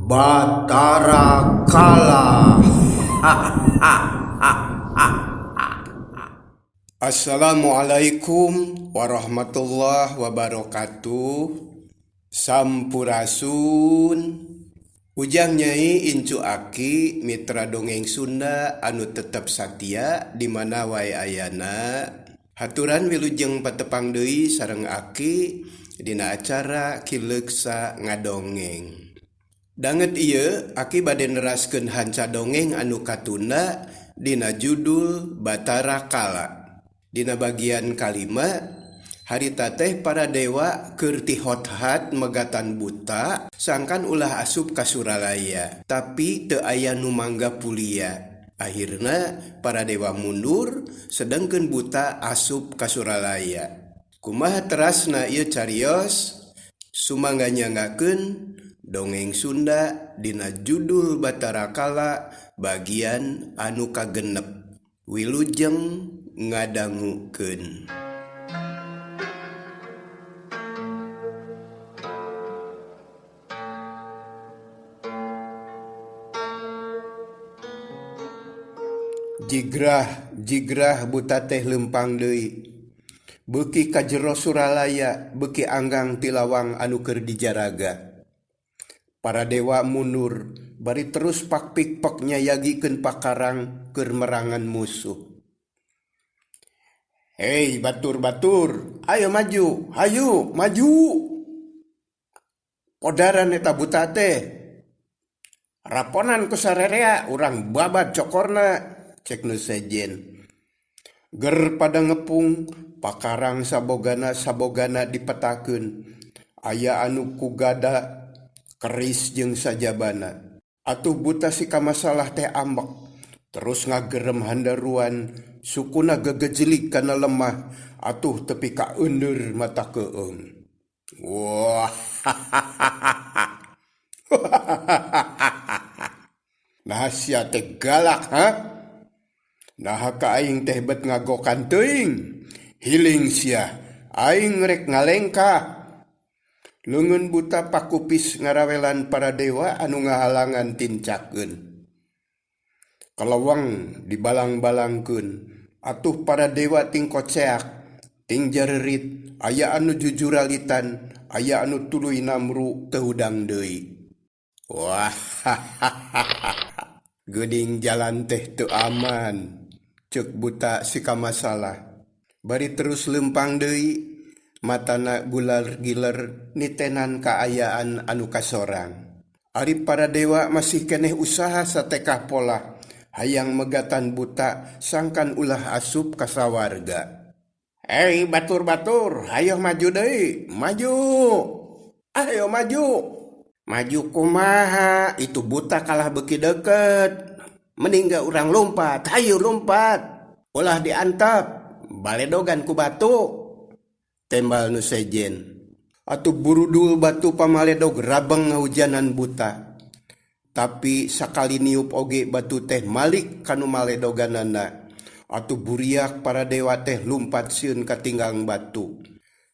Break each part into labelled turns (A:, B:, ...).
A: Batara Kala. Assalamualaikum warahmatullahi wabarakatuh. Sampurasun. Ujang Nyai Incu Aki mitra dongeng Sunda anu tetep satia di mana wae ayana. Haturan wilujeng patepang deui sareng Aki dina acara Ki Leuksa Ngadongeng. Danget ieu Aki bade neraskeun hanca dongeng anu katunda dina judul Batara Kala. Dina bagian kalima harita teh para dewa keur tihothat megatan buta sangkan ulah asup ka Suralaya tapi teu aya nu mangga pulia. Akhirna para dewa mundur sedengkeun buta asup ka Suralaya. Kumaha terasna ieu carios? Sumangga nyanggakeun dongeng Sunda dina judul Batara Kala bagian anu kagenep. Wilujeng ngadangukeun. Jigrah jigrah buta teh leumpang deui. Beuki ka jero Suralaya beuki anggang ti lawang anu keur dijaraga. Para dewa mundur bari terus pakpikpek nyayagikeun pakarang keur merangan musuh. Hei batur-batur, ayo maju, hayu maju. Podaran eta buta teh. Raponan ku sarerea urang babad cokorna, cek nu sejen. Ger pada ngepung, pakarang sabogana-sabogana dipetakeun. Aya anu ku gada, keris jeung sajabana. Atuh buta si kamasalah teh ambek, terus ngagerem handaruan, sukuna gegejelik kana lemah, atuh tepi ka euneur mata keung. Wah. Naha sia teh galak ha? Naha ka aing teh bet ngagokan teuing. Hiling sia, aing rek ngalengkah. Leungeun buta pakupis ngarawelan para dewa anu ngahalangan tincakeun. Kaleweng dibalang-balangkeun, atuh para dewa ting koceak, ting jarerit, aya anu jujuralitan, aya anu tuluy namru teu hudang deui. Wah, geuning jalan teh teu aman, ceuk buta si kamasalah. Bari terus leumpang deui, matana gular-giler nitenan kaayaan anu kasorang. Ari para dewa masih keneh usaha satekah polah, hayang megatan buta sangkan ulah asup ka sawarga. Hei batur-batur, hayoh maju deui, maju. Ayo maju. Maju kumaha, itu buta kalah beuki deukeut. Mending ge urang lumpat, hayu lumpat. Ulah diantep, baledogan ku batu. Tembal nu sejen. Atuh burudul batu pamaledog rabeng ngahujanan buta. Tapi sakali niup oge batu teh malik kanu maledoganana. Atuh buriak para dewa teh lumpat sieun katinggang batu.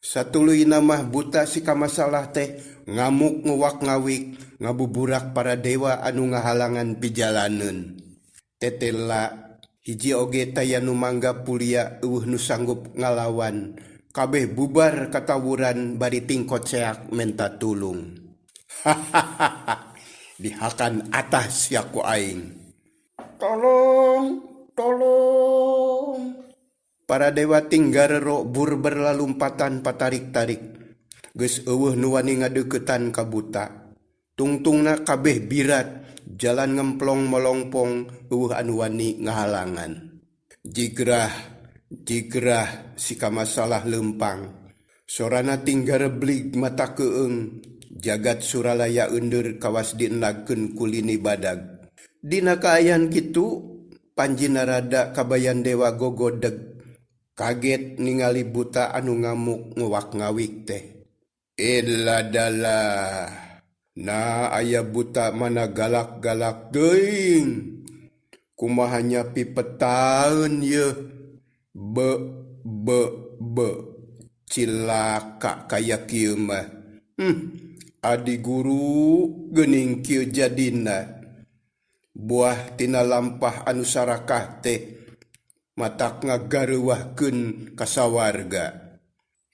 A: Satuluyna mah buta si kamasalah teh ngamuk nguwak ngawik ngabuburak para dewa anu ngahalangan pijalaneun. Tetela hiji oge taya nu mangga pulia eueuh nu sanggup ngalawan. Kabeh bubar katawuran bari tingkoceak menta tulung. Hahaha dihakan atas sia ku aing. Tolong, tolong. Para dewa tinggarero bur berlalumpatan patarik-tarik. Geus eueuh nu wani ngadeuketan ka buta. Tungtungna kabeh birat, jalan ngemplong molongpong eueuh anu wani ngahalangan. Jigrah, jigrah si kamasalah leumpang. Sorana tinggareblig mata keung, jagat Suralaya eundeur kawas dienagkeun ku lini badag. Dina kaayaan kitu, Panji Narada kabayan dewa gogodeg, kaget ningali buta anu ngamuk nguwak-ngawik teh. Eladalah, nah aya buta mana galak-galak teuing. Kumaha nya pipetaeun yeuh. Be be be cilaka kaya kieu mah. Adi guru geuning kieu jadina. Buah tina lampah anu sarakah teh matak ngagareuwahkeun ka sawarga.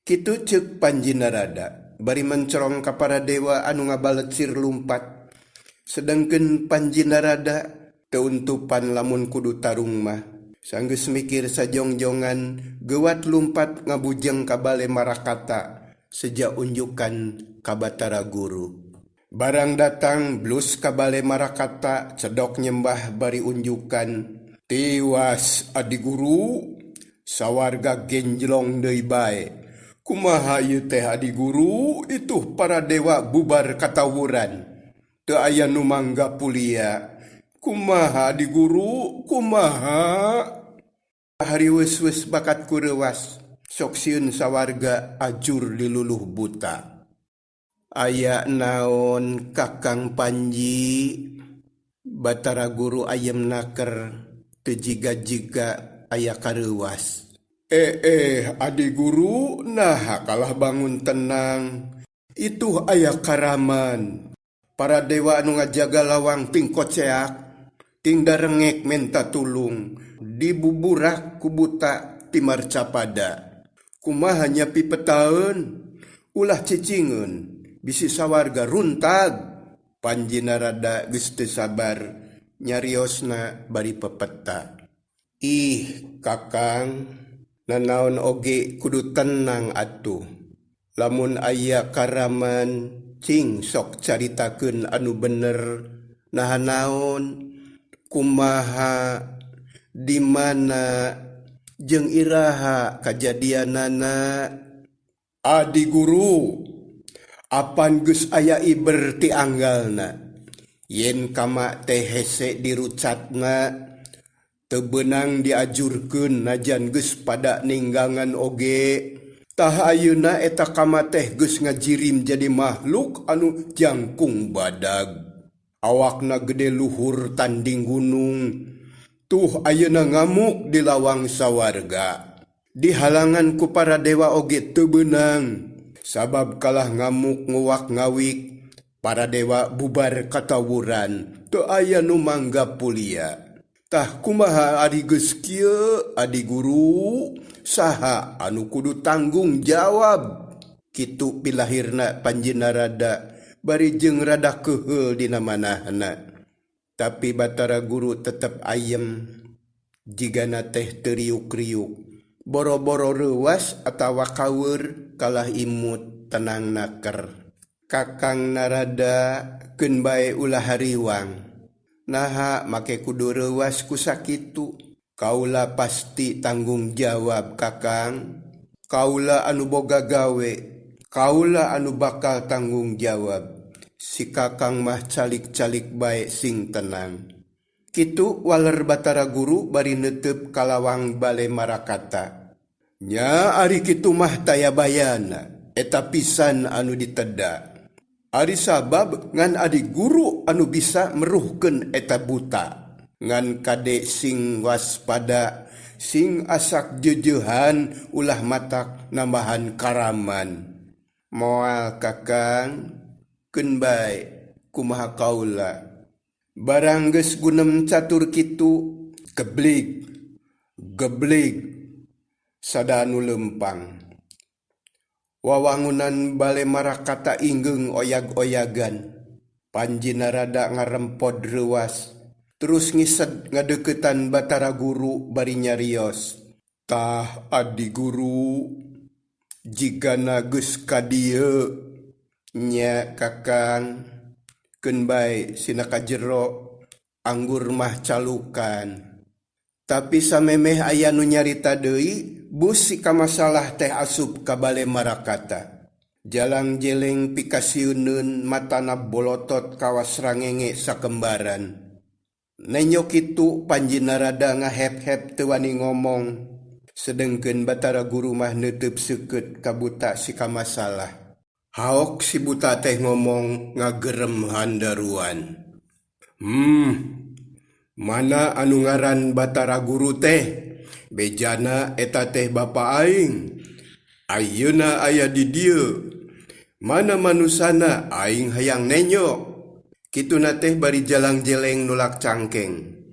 A: Kitu ceuk Panji Narada bari mencorong ka para dewa anu ngabalecir lumpat. Sedengkeun Panji Narada teu untupan lamun kudu tarung mah. Sanggeus mikir sajongjongan geuwat lumpat ngabujeng ka bale Marakata seja unjukan ka Batara Guru. Barang datang blus ka bale Marakata cedok nyembah bari unjukan. Tiwas adi guru sawarga genjlong deui bae. Kumaha ieu teh adi guru ituh para dewa bubar katawuran. Teu aya nu mangga pulia. Kumaha adi guru kumaha. Hariweus-weus bakat ku reuwas sok sieun sawarga ajur diluluh buta. Aya naon Kakang Panji Batara Guru ayem naker teu jiga-jiga aya kareuwas. Eh adi guru naha kalah bangun tenang. Ituh aya karaman. Para dewa anu ngajaga lawang ting koceak ting darengek menta tulung dibuburak ku buta ti marcapada. Kumaha nya pipetaeun ulah cicingeun bisi sawarga runtag. Panji Narada geus teu sabar nyariosna bari pepeta. Ih Kakang nanaon oge kudu tenang atuh. Lamun aya karaman cing sok caritakeun anu bener naha naon kumaha di mana jeung iraha kajadianana. Adi guru apan geus aya iber ti anggalna yen kama teh hese dirucatna teu beunang diajurkeun najan geus pada ninggangan oge. Tah ayeuna eta kama teh geus ngajirim jadi makhluk anu jangkung badag. Awakna gede luhur tanding gunung. Tuh ayeuna ngamuk di lawang sawarga. Dihalangan ku para dewa oge teu beunang. Sabab kalah ngamuk nguwak ngawik, para dewa bubar katawuran, teu aya nu mangga pulia. Tah kumaha ari geus kieu adi guru saha anu kudu tanggung jawab. Kitu pilahirna Panji Narada bari jeung rada keuheul dina manahna. Tapi Batara Guru tetep ayem jigana teh teu riuk-riuk. Boro-boro reuwas atawa kaweur kalah imut tenang naker. Kakang Narada keun bae ulah hariwang. Naha make kudu reuwas ku sakitu. Kaula pasti tanggung jawab Kakang. Kaula anu boga gawe, kaula anu bakal tanggung jawab. Si Kakang mah calik-calik bae sing tenang. Kitu waler Batara Guru bari neuteup ka lawang bale Marakata. Nya ari kitu mah taya bayana, eta pisan anu diteda. Ari sabab ngan adi guru anu bisa meruhkeun eta buta. Ngan kade sing waspada, sing asak jeujeuhan ulah matak nambahan karaman. Moal Kakang, keun bae kumaha kaula. Barang geus gunem catur kitu, geblig, geblig, sada anu leumpang. Wawangunan bale Marakata inggeung oyag-oyagan. Panji Narada ngarempod reuwas, terus ngised ngadeuketan Batara Guru bari nyarios. Tah adi guru, jigana geus ka dieu. Nya Kakang, keun bae sina ka jero, anggur mah calukan. Tapi samemeh aya nu nyarita deui, bus si kamasalah teh asup ka bale Marakata. Jalang jeleng pikasieuneun matana bolotot kawas rangenge sakembaran. Nenyo kitu Panji Narada ngahep-hep teu wani ngomong. Sedengkeun Batara Guru mah neuteup seukeut ka buta si kamasalah. Haok si buta teh ngomong ngagerem handaruan. Mana anu ngaran Batara Guru teh? Bejana eta teh bapa aing. Ayeuna aya di dieu. Mana manusana aing hayang nenjo. Kituna teh bari jalang-jeleng nulak cangkeng.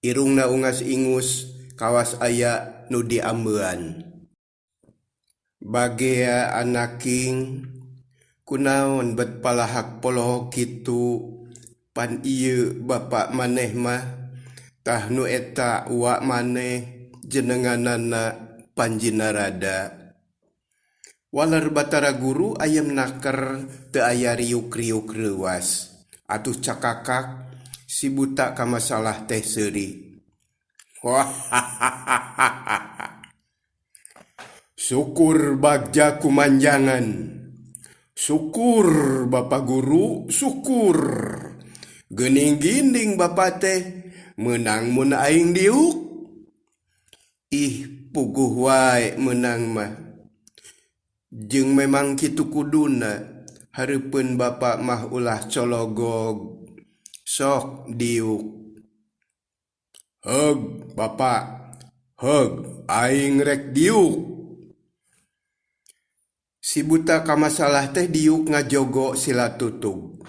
A: Irungna ungas-ingus kawas aya nu diambeuan. Bagea anaking kunaon bet palahak polohok kitu pan ieu bapa maneh mah tah nu eta uwa maneh jenenganana Panji Narada. Waler Batara Guru ayem naker teu aya riuk-riuk reuwas. Atuh cakakak si buta kamasalah teh seuri. Syukur bagja kumanjangan. Syukur Bapa Guru, syukur. Geuning ginding bapa teh meunang mun aing diuk. Ih puguh wae meunang mah. Jeung memang kitu kuduna hareupeun bapa mah ulah cologog. Sok diuk. Heug bapa, heug aing rek diuk. Si buta kamasalah teh diuk ngajogo sila tutug.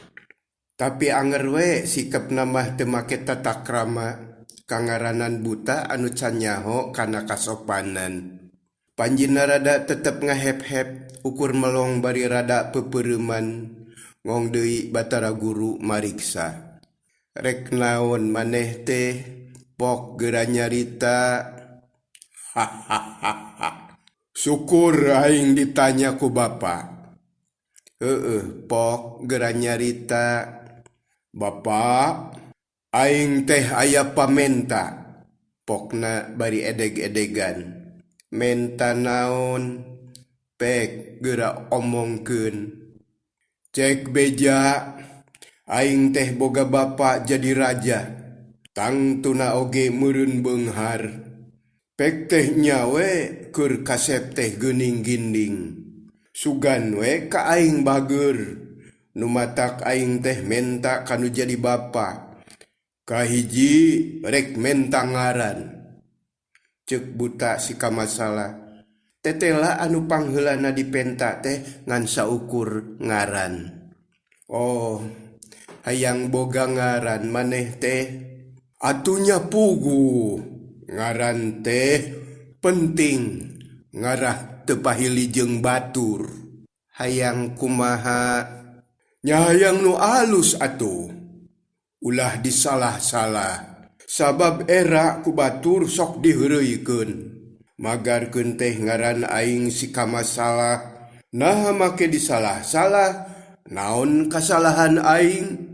A: Tapi anger we sikepna mah teu make tata krama kangaranan buta anu can nyaho kana kasopanan. Panji Narada tetep ngahep-hep ukur melong bari rada peupeureuman ngong deui Batara Guru mariksa. Rek naon maneh teh pok geura nyarita. Hahaha. Syukur aing ditanya ku bapa. Heueuh pok geura nyarita. Bapa, aing teh aya pamenta. Pokna bari edeg-edegan. Menta naon? Pek geura omongkeun. Cek beja, aing teh boga bapa jadi raja. Tangtuna oge meureun beunghar. Pek teh nya we keur kasep teh geuning ginding. Sugan we ka aing bageur. Nu matak aing teh menta ka nu jadi bapa. Kahiji rek menta ngaran. Ceuk buta si kamasalah. Tetela anu pangheulana dipenta teh ngan saukur ngaran. Oh, hayang boga ngaran maneh teh. Atunya puguh. Ngaran teh penting ngarah teu pahili jeung batur. Hayang kumaha? Nya hayang nu alus atuh. Ulah disalah-salah. Sabab era ku batur sok diheureuykeun. Magarkeun teh ngaran aing si kamasalah. Naha make disalah-salah? Naon kasalahan aing?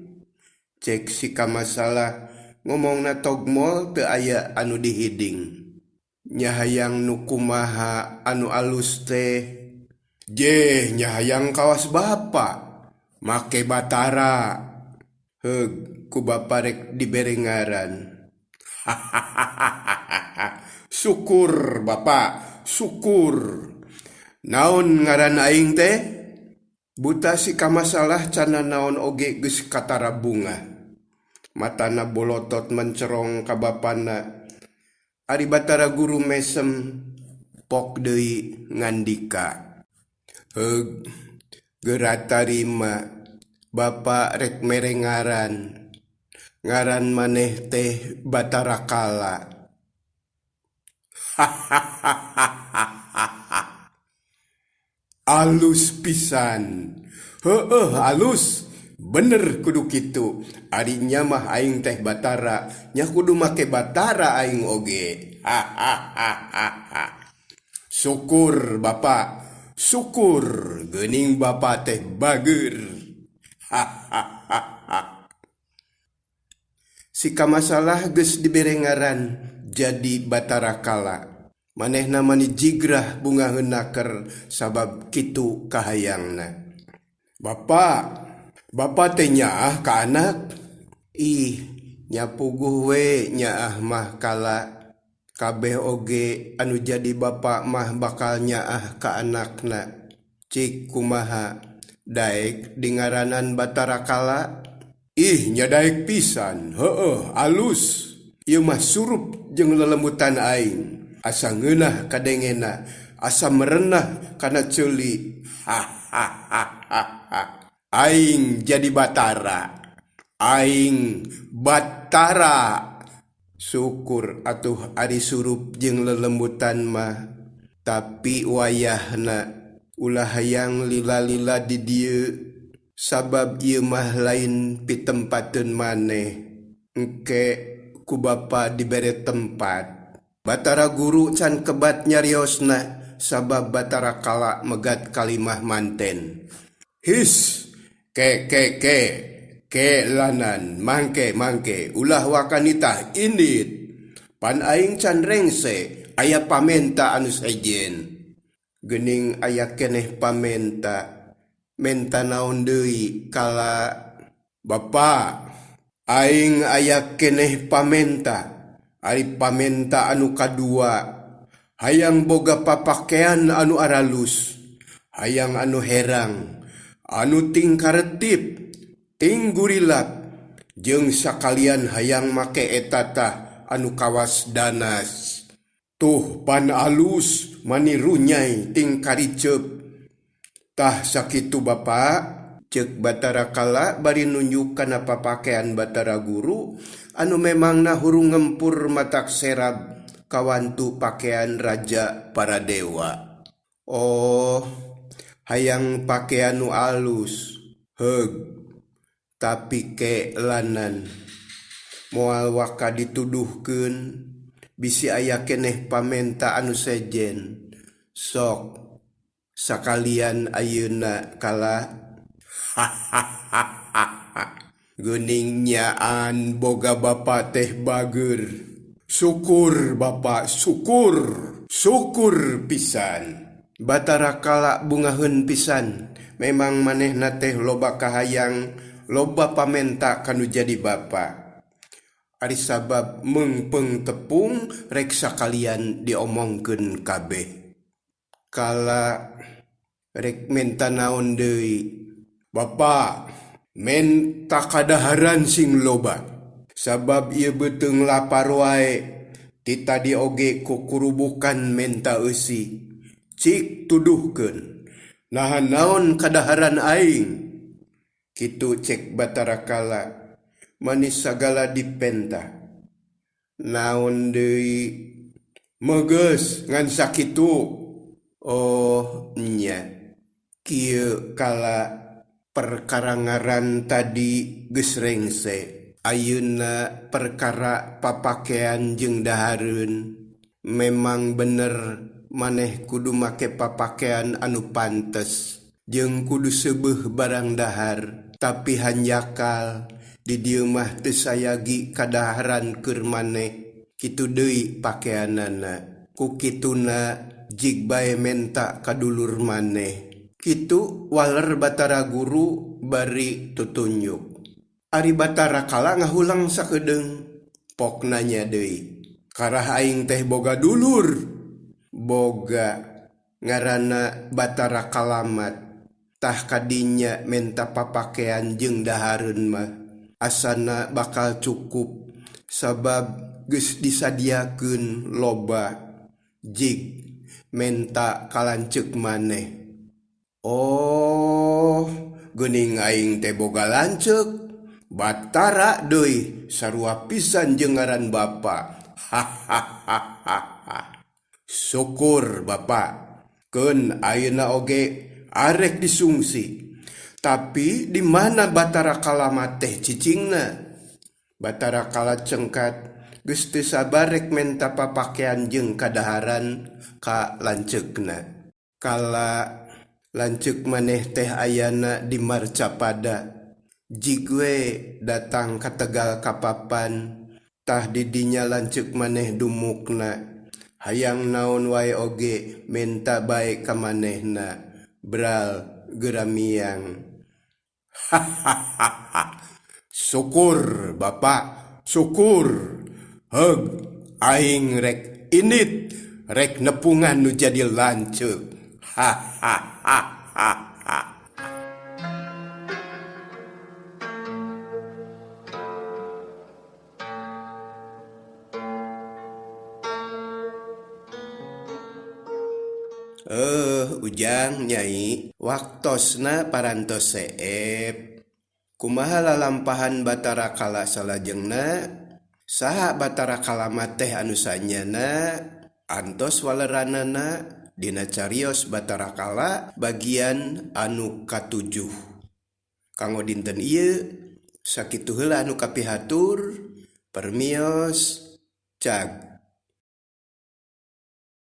A: Cek si kamasalah ngomongna togmol teu aya anu dihiding. Nya hayang nu kumaha anu alus teh? Jeh nya hayang kawas bapa make batara. Heug ku bapa rek dibere ngaran. Hahaha. Syukur bapa, syukur. Naon ngaran aing teh? Buta si kamasalah cana naon oge geus katara bungah. Matana bolotot mencerong ka bapana. Ari Batara Guru mesem pok deui ngandika. Heug geura tarima bapa rek mere ngaran. Ngaran maneh teh Batara Kala. Hahaha. Alus pisan. Heueuh alus. Bener kudu kitu. Ari nya mah aing teh Batara, nya kudu make Batara aing oge. Hahaha. Syukur bapa, syukur geuning bapa teh bageur. Hahaha. Si kamasalah geus dibere ngaran jadi Batara Kala. Manehna mani jigrah bungaheun naker sabab kitu kahayangna. Bapa, bapa teh nyaah ka anak. Ih, nya puguh we nyaah mah kala. Kabeh oge anu jadi bapa mah bakal nyaah ka anakna. Cik kumaha daek dingaranan Batara Kala? Ih, nya daek pisan. Heueuh, alus. Ieu mah surup jeung lelembutan aing. Asa ngeunah kadengena, asa merenah kana ceuli. Hahaha. Aing jadi Batara. Aing Batara. Syukur atuh ari surup jeung lelembutan mah. Tapi wayahna ulah hayang lila-lila di dieu sabab ieu mah lain pitempateun maneh. Engke ku bapa dibere tempat. Batara Guru can kebat nyariosna sabab Batara Kala megat kalimah manten. His ke ke ke ke lanan mangke mangke ulah waka nitah indit. Pan aing can rengse aya pamenta anu sejen. Geuning aya keneh pamenta. Menta naon deui Kala? Bapa, aing aya keneh pamenta. Ari pamenta anu kadua, hayang boga papakean anu aralus, hayang anu herang, anu ting karetip, ting gurilap, jeung sakalian hayang make eta tah anu kawas danas. Tuh pan alus mani runyai ting kariceup. Tah sakitu Bapa, ceuk Batara Kala bari nunjuk kana papakean Batara Guru anu memangna hurung ngempur matak serab kawantu pakean raja para dewa. Oh, hayang pakean nu alus. Heug, tapi ke lanan moal waka dituduhkeun bisi aya keneh pamenta anu sejen. Sok sakalian ayeuna Kala. Geuning nyaan boga bapa teh bager. Syukur bapa, syukur, syukur pisan. Batara Kala bungaheun pisan. Memang manehna teh loba kahayang, loba pamenta kanu jadi bapa. Ari sabab meungpeung tepung rek sakalian diomongkeun kabeh. Kala rek menta naon deui? Bapa, menta kadaharan sing loba. Sabab ieu beuteung lapar wae. Ti tadi oge kukurubukan menta eusi. Cik tuduhkeun. Naha naon kadaharan aing? Kitu cek Batara Kala. Manis sagala dipenta. Naon deui? Megeus ngan sakitu. Oh nya. Kieu Kala perkara ngaran tadi geus rengse. Ayeuna perkara papakean jeung dahareun. Memang bener maneh kudu make papakean anu pantes jeung kudu seubeuh barang dahar. Tapi hanjakal di dieu mah teu sayagi kadaharan keur maneh. Kitu deui pakeanana. Ku kituna jig bae menta ka dulur maneh. Kitu waler Batara Guru bari tutunjuk. Ari Batara Kala ngahulang sakedeung. Pok nanya deui. Karah aing teh boga dulur. Boga ngaranna Batara Kalamat. Tah kadinya menta papakean jeung dahareun mah asana bakal cukup sabab geus disadiakeun loba. Jig menta kalanceuk maneh. Oh, geuning aing teh boga lanceuk. Batara deui sarua pisan jeung ngaran bapa. Hahaha. Syukur bapa. Keun ayeuna oge arek disungsi. Tapi di mana Batara Kalamat teh cicingna? Batara Kala cengkat geus teu sabar rek menta papakean jeung kadaharan ka lanceukna. Kala lanceuk maneh teh ayana di Marcapada. Jig we datang ka Tegal Kapapan. Tah di dinya lanceuk maneh dumukna. Hayang naon wae oge menta bae ka manehna. Bral geramiang. Hahaha. Syukur bapa, syukur. Heug, aing rek indit, rek nepungan nu jadi lanceuk. Hahaha. Ujang nyai. Waktosna parantos seep. Kumaha lalampahan Batara Kala salajengna? Saha Batara Kala teh anu sanyana? Antos waleranana dina carios Batara Kala bagian anu katujuh. Kanggo dinten ieu sakitu heula anu kapihatur, permios, cag.